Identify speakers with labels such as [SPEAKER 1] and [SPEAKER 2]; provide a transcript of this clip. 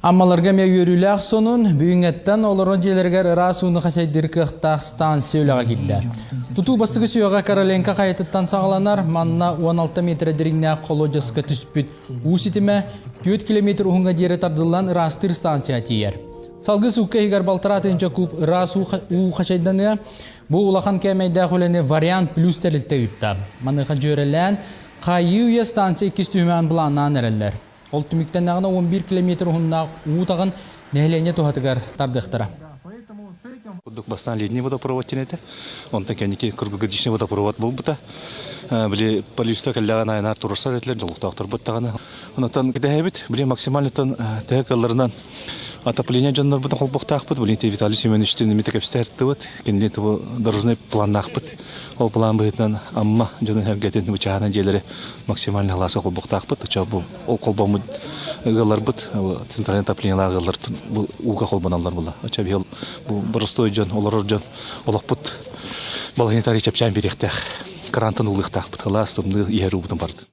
[SPEAKER 1] Аммаларга эмиэ үөрүүлээх сонун, бүгүҥҥэттэн олорор дьиэлэригэр ыраас ууну хачайдыыр кыахтаах станция үлэҕэ киирдэ. Тутуу бастакы сүһүөҕэ Короленко хайатыттан саҕаланар, манна 16 метрэ дириҥнээх холуодьаска түспүт уу ситимэ 4 километр уһуҥҥа диэри тардыллан ыраастыыр станция тиийэр. Салгыы суукка иһигэр балтараа тыһыынча куб ыраас уу хачайданыа. Бу улахан кээмэйдээх үлэни «Вариант плюс» тэрилтэ ыытта. Маныаха дьүөрэлээн, хайыы үйэ станция иккис түһүмэҕин былааннаан эрэллэр. Ол түмүктэннэҕинэ 11 километр уһуннаах уу таҕын нэһилиэнньэ туһатыгар тардыахтара.
[SPEAKER 2] Курдук бастаан линия водопровод диэн этэ. Онтон кэнники круглогодичный водопровод буолбута. Били полиция кэллэҕин айанаар туруорсар этилэр, дьоллоохторбут даҕаны. Онтон кэтэһэбит, били максимально төһө кыалларынан отопление дьоннорбутун холбуохтаахпыт. Билин Виталий Семеновичтин эмиэ кэпсэтэртибит. Кинини тубу дорожный планнаахпыт. Ол план быһыытынан Амма дьонун эргэтин бычаана дьиэлэри максимально халааса холбуохтаахпыт. Оччо бу ол холбоммут ыалларбыт центральное отоплениелаах ыаллар бу ууга холбоналлар була. Оччо биһил бу боростуой дьон, олорор дьон олохпут балаһыанньа чэпчээн биэриэхтээх. Крантан уулуохтаахпыт. Халаас тымныы иһэр уубутун бардын.